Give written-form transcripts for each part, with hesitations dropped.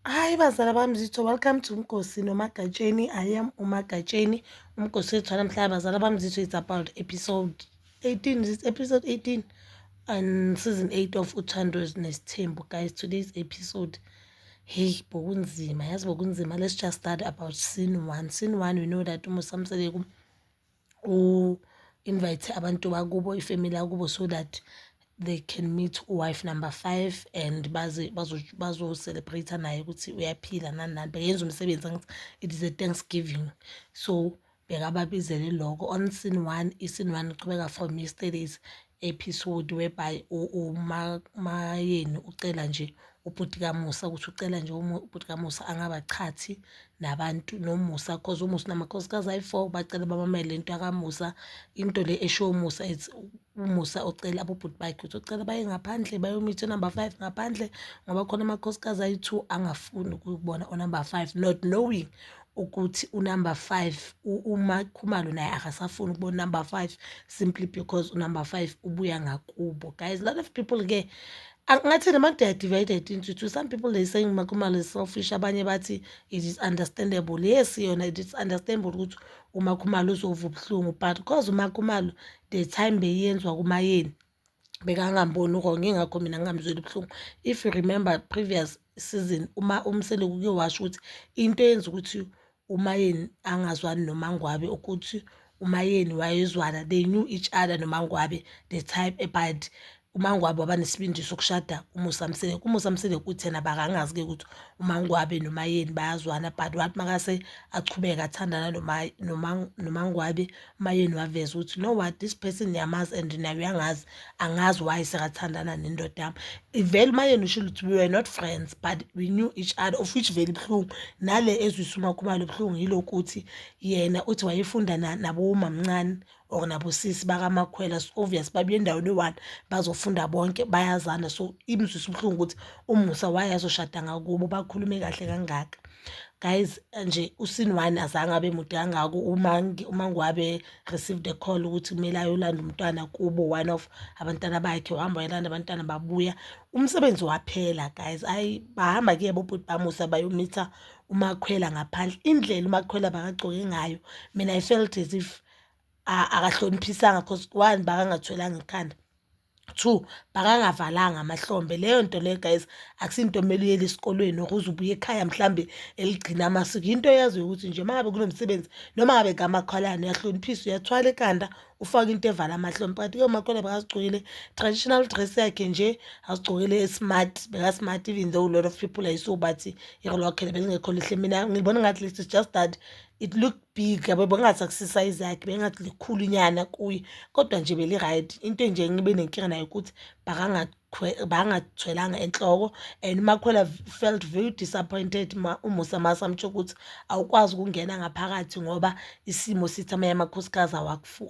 Hi bazala bami zitho, welcome to Umgosi noMagatsheni. I am uMagatsheni. Umgosi wethu wanamhlanje, bazala bami zitho, it's about episode 18. Is it episode 18 and season 8 of Uthando Nesithembu? Guys, today's episode, hey, bokunzima, yazi bokunzima. Let's just start about scene 1. Scene 1, we know that uMusa Mseleku u-invite abantu bakubo, ifamily yakubo, so that they can meet wife number 5 and baze bazo-celebrate naye ukuthi uyaphila, nani nani. Beyenza umsebenzi, angithi it is a Thanksgiving, so bekababizele lokho. On scene 1, i-scene 1 iqhubeka from yesterday's episode, whereby uMayeni ucela nje ubhuti kaMusa ukuthi ucela nje ubhuti kaMusa angabachathi nabantu noMusa, 'cause uMusa unamakhosikazi ayi-4. Bacela bamamele into yakaMusa, into le esho uMusa. It's uMusa ocela abobhuti bakhe ukuthi ucela baye ngaphandle bayomitha number 5 ngaphandle, ngoba khona amakhosikazi ayi-2 angafuni ukubona unumber 5, not knowing ukuthi unumber 5, uMakhumalo, naye akasafuni ukubona number 5, simply because unumber 5 ubuya ngakubo. Guys, a lot of people ke ngathi nama they are divided into two. Some people, they saying uMakhumalo is selfish, abanye bathi it is understandable. Yes, yona it is understandable ukuthi uMakhumalo uzova ubuhlungu, but because uMakhumalo, the time beyenzwa kuMayeni, bekangamboni wrong, ingakho mina ngingamzweli ubuhlungu. If you remember previous season, uma uMseleku uke washo ukuthi into eyenza ukuthi uMayeni angazwani noMangwabe ukuthi uMayeni wayezwana, they knew each other noMangwabe the type, but uMangwabe waba nesibindi sokushada uMusa Mseleku. UMusa Mseleku uthi yena bakangazi-ke ukuthi uMangwabe noMayeni bayazwana, but wathi makase achubeka athandana noMangwabe, uMayeni waveza ukuthi, "No, what, this person ngiyamazi and naye uyangazi, angazi why sekathandana nendoda yami." Vele uMayeni ushilo ukuthi we were not friends, but we knew each other, of which vele ibuhlungu nale ezwisa uMakhumalo ubuhlungu yilokuthi yena uthi wayefunda nabomamncane or nabosisi bakamakhwela. So obvious babuye endaweni eyi-one, bazofunda bonke, bayazana. So imzwisa ubuhlungu ukuthi uMusa wayezoshada ngakubo, bakhulume kahle kangaka. Guys, nje uscene one azange abe mude kangako. UMangwabe received a call ukuthi kumele ayolanda umntwana kubo, one of abantwana bakhe. Wahamba wayolanda abantwana, babuya, umsebenzi waphela. Guys, ayi, bahamba-ke bobhuti baMusa bayomitha uMakhwela ngaphandle. Indlela uMakhwela bakagcoke ngayo, mina I felt as if akahloniphisanga, 'cause one, bakangathwelanga ekhanda, two, bakangavalanga amahlombe. Leyo nto leyo, guys, akusinto kumele uyele esikolweni or uze ubuye ekhaya mhlambe eligcina amasiko. Into eyaziyo ukuthi nje uma ngabe kunomsebenzi noma ngabe kamakholwane, uyahloniphisa, uyathwala ekhanda, ufake into evala amahlombe. But-ke uMakhwela bekazigcokele traditional dress yakhe nje, azigcokele smart, beka-smart, even though a lot of people I saw bathi irolwakhe belingekho lihle. Mina ngibona ngathi it's just that it looked big, yabo, bengathi akusisayizi yakhe, bengathi likhulu nyana kuye, kodwa nje beli-right. Into nje ngibe nenkinga nayo ukuthi bangathwelanga enhloko, and uMakhwela felt very disappointed ma uMusa masamtsho ukuthi awukwazi ukungena ngaphakathi ngoba isimo sithi amanye amakhosikazi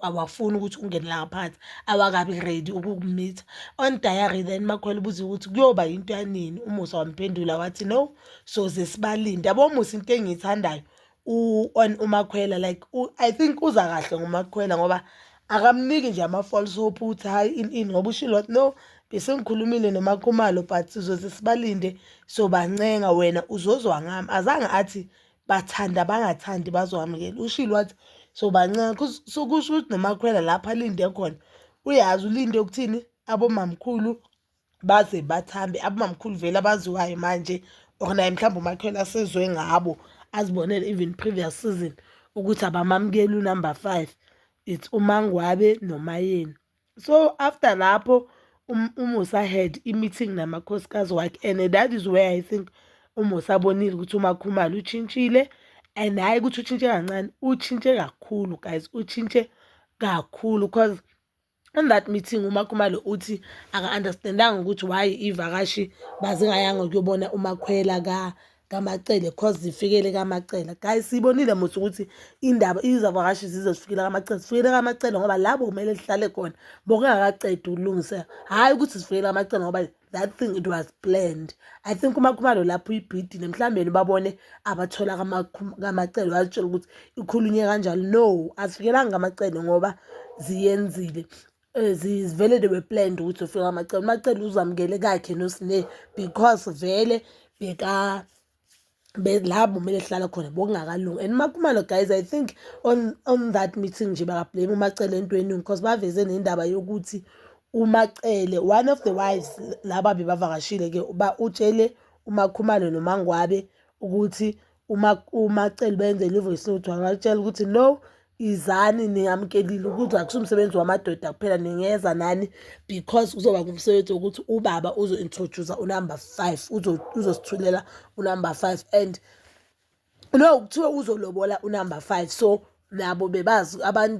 awafuni ukuthi ungene la ngaphakathi, awakabi ready ukukumitha. On diary then, Makhwela ubuze ukuthi kuyoba yinto yanini. UMusa wamphendula wathi no, soze sibalinde. Yabo Musa, into engiyithandayo on uMakhwela, like I think uza kahle ngoMakhwela, ngoba akamniki nje ama-false hope ukuthi hhayi, ini ini, ngoba ushilo wathi no, bese ngikhulumile noMakhumalo, but sizoze sibalinde, sobancenga, wena uzozwa ngami. Azange athi bathanda bangathandi bazokwamukela, ushilo wathi sobancenga. So kusho ukuthi noMakhwela lapho alinde khona uyazi ulinde ukuthini, abomamkhulu baze bathambe, abomamkhulu vele abaziwayo manje, or naye mhlawumbe uMakhwela asezwe ngabo, azibonele even previous season ukuthi abamamukeli unumber 5, it's uMangwabe noMayeni. So after lapho uMusa had i-meeting namakhosikazi wakhe, and that is where I think uMusa abonile ukuthi uMakhumalo utshintshile, and hhayi ukuthi utshintshe kancane, utshintshe kakhulu, guys, utshintshe kakhulu, 'cause on that meeting uMakhumalo uthi aka-understandanga ukuthi why ivakashi bazingayanga ukuyobona uMakhwela kaMacele, 'cause zifikele kaMacele. Guys, siyibonile mos ukuthi indaba izavakashi zize zifikele kaMacele, zifikele kaMacele ngoba labo kumele zihlale khona bokungakacedi ukulungiseka, hhayi ukuthi zifikele kaMacele ngoba that thing, it was planned. I think uMakhumalo lapho uyibhidile, mhlawumbe yena babone abathola kaMacele, wazitshela ukuthi ikhulunye kanjalo. No, azifikelanga kaMacele ngoba ziyenzile, zivele, they were planned ukuthi ufika kaMacele. UMacele uzamukele kakhe noSine because vele beka Labo kumele sihlala khona bokungakalungi. And MaKhumalo, guys, I think on that meeting nje baka-blame uMaCele entweni because baveze nendaba yokuthi uMaCele, one of the wives laba bebavakashile-ke, utshele uMaKhumalo noMaNgwabe ukuthi uMaCele benzele i-voice note, wangatshela ukuthi no, izani ningamukelile ukuthi akusiwumsebenzi wamadoda kuphela, ningeza nani because kuzoba ngumsebenzi wokuthi ubaba uzo-introduce unumber 5, uzosithulela unumber 5 and no, kuthiwa uzolobola unumber 5. So nabo bebazi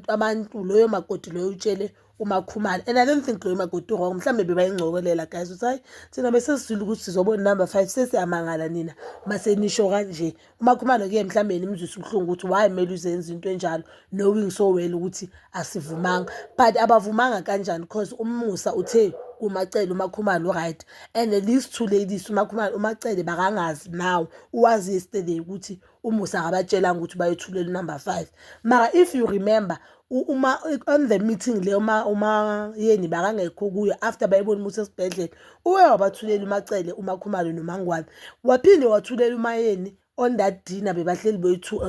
abantu loyo makoti loyo utshele uMakhumalo, and I don't think loyo makoti wrong. Mhlawumbe bebayingcokolela, guys, ukuthi hayi, thina besesizwile ukuthi sizobona number 5, sesiyamangala nina mase nisho kanje. UMakhumalo-ke mhlawumbe nimzwisa ubuhlungu ukuthi why kumele uzenze into enjalo knowing so well ukuthi asivumanga. But abavumanga kanjani? Because uMusa uthe uMacele, uMakhumalo right, and these two ladies, uMakhumalo, uMacele, bakangazi. Now uwazi yesterday ukuthi uMusa akabatshelanga ukuthi bayothulela unumber 5. Mara if you remember, uma on the meeting leyo uma yeni bakangekho kuyo, after bayibona umusa esibhedlela, uye wabathulela uMacele, uMakhumalo noMangwabe. Waphinde wathulela uMayeni on that dinner bebahleli boyi-two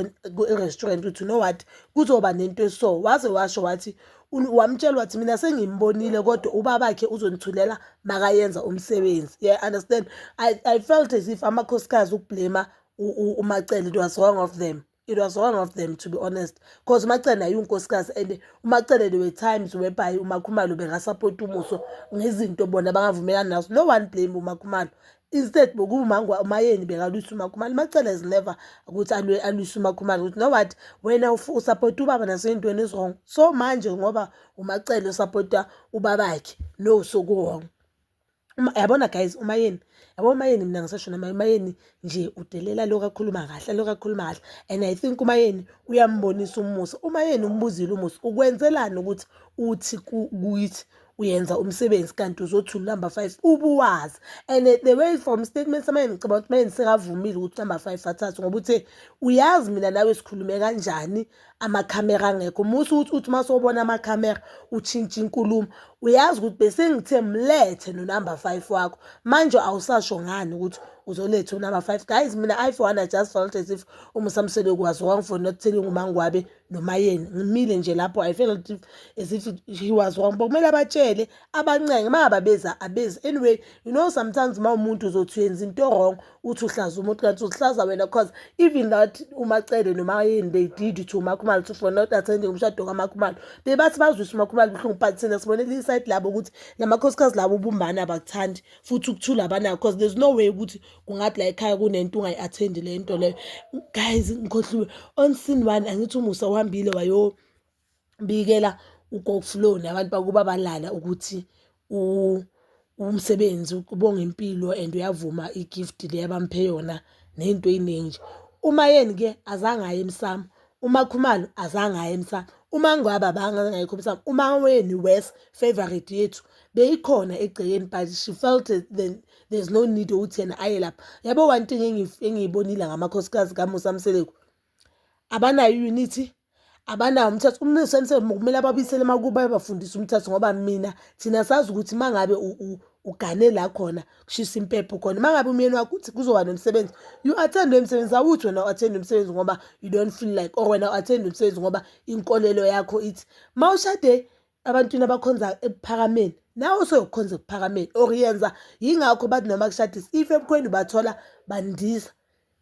e-restaurant ukuthi you know what, kuzoba nento eso. Waze washo wathi, wamtshela wathi, "Mina sengimbonile, kodwa ubabakhe uzonithulela makayenza umsebenzi." Yeah, understand? I felt as if amakhosikazi ukublame uMacele, it was wrong of them. It was wrong of them, to be honest, because uMacele naye unkosikazi and uMacele, there were times whereby uMakhumalo bengasapota umuso ngezinto bona bangavumelani nazo. No one blame uMakhumalo. Instead uMayeni bekalwisa uMakhumalo. UMacele has never ukuthi alwise uMakhumalo ukuthi no, what, wena usapota ubaba nasey'ntweni ezi-wrong. So manje ngoba uMacele usapota ubabakhe, no, soku-wrong. Yabona guys, uMayeni, yabo uMayeni, mina ngisasho nama uMayeni nje udelela lokhu akhuluma kahle, lokhu akhuluma kahle, and I think uMayeni uyambonisa umusa. UMayeni umbuzile umusa, ukwenzelani ukuthi uthi kuyithi uyenza umsebenzi kanti uzothula number 5 ubuwazi? And the way from statement saMayeni, ngicabanga ukuthi Mayeni sekavumile ukuthi number 5 athathe, ngoba uthe uyazi mina nawe sikhulume kanjani amakhamera angekho. Musa ukuthi uthi uma sowubona amakhamera utshintshe inkulumo. Uyazi ukuthi bese ngithe mlethe no-number 5 wakho, manje awusasho ngani ukuthi uzoletha unumber 5? Guys, mina I for one, I just felt as if uMusa Mseleku was wrong for not telling uMangwabe noMayeni. Ngimile nje lapho. I felt as if he was wrong. Kumele abatshele, abancenge uma ababeza abezi. Anyway, you know, sometimes uma umuntu uzothi uyenza into wrong, uthi uhlaza umuntu, kanti uzihlaza wena, cause even that uMacele noMayeni, they did to uMakhumalo to for not attending umshado kaMakhumalo. Bebathi bazwisa uMakhumalo buhlungu, but thina sibonele iside labo ukuthi lamakhosikazi labo ubumbane abakuthandi futhi ukuthula abanako, because there's no way ukuthi kungathi la ekhaya kunento ungayi-attendi le nto leyo. Guys, ngikhohliwe, on scene one, angithi uMusa uhambile wayobikela uGogo Flo nabantu bakuba balala ukuthi umsebenzi ubonga impilo and uyavuma i-gift le abamphe yona ney'nto ey'ningi nje. UMayeni-ke azange aye emsamo, uMakhumalo azange aye emsamo, uMangwabe abangekho emsamo. UMaweni wes favorite yethu beyikhona egcekeni, but she felt then there's no need ukuthi yena aye lapha. Yabo, one thing engiyibonile ngamakhosikazi kaMusa Mseleku, abanayo i-unity, abanawo umthetho. UMusa Mseleku kumele ababuyisele emakubo, bayobafundisa umthetho, ngoba mina thina sazi ukuthi uma ngabe ugane la khona kushisa impepho khona, uma ngabe umyeni wakho uthi kuzoba nomsebenzi, you attend lo msebenzi. Awuthi wena u-attend umsebenzi ngoba you don't feel like, or wena u-attend umsebenzi ngoba inkolelo yakho ithi. Uma ushade abantwini abakhonza ekuphakameni, nawe usoyokhonza ekuphakameni or yenza. Yingakho bathi noma kushadisa, if ebukhweni bathola bandisa,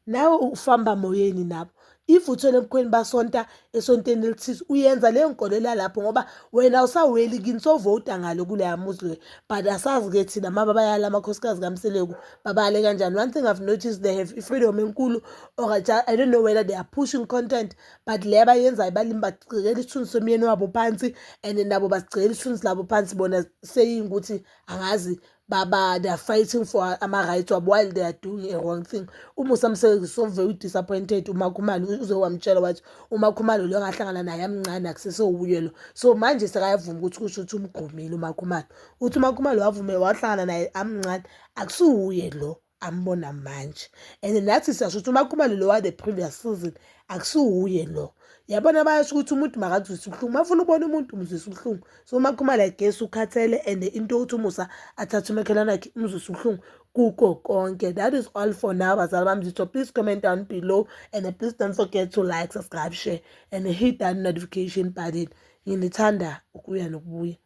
nawe ufamba moyeni nabo. If uthole ebukhweni basonta esontweni elithize, uyenza leyo nkolelo yalapho, ngoba wena awusaweli kini, sovota ngalo kuleya muzi leyo. But asazi-ke thina uma babayala amakhosikazi kaMseleku babale kanjani. One thing I've noticed, they have i-freedom enkulu, or I don't know whether they are pushing content, but le abayenzayo balimi bagcikela isithunzi somyeni wabo phansi and nabo basigcikela isithunzi labo phansi bona, saying ukuthi angazi baba they are fighting for ama-rights wabo while they are doing a wrong thing. UMusa Mseleku so very disappointed. UMakhumalo uze wamtshela wathi uMakhumalo lo angahlangana naye amncane akusesewuye lo. So manje sekayavuma ukuthi kusho ukuthi umgomile uMakhumalo. Uthi uMakhumalo wavume wahlangana naye amncane, akusuwuye lo. Ambona manje, and nathi siyasho ukuthi uMakhumalo lo wa the previous season akusiwuye lo. Yabona, bayasho ukuthi umuntu makakuzwisa ubuhlungu. Uma ufuna ukubona umuntu, umzwisa ubuhlungu. So uMakhumalo, I guess, ukhathele, and into yokuthi uMusa athathe umakhelwane wakhe umzwisa ubuhlungu kuko konke. That is all for now, bazali bami. So please comment down below and please don't forget to like, subscribe, share and hit that notification button. Nginithanda ukuya nokubuya.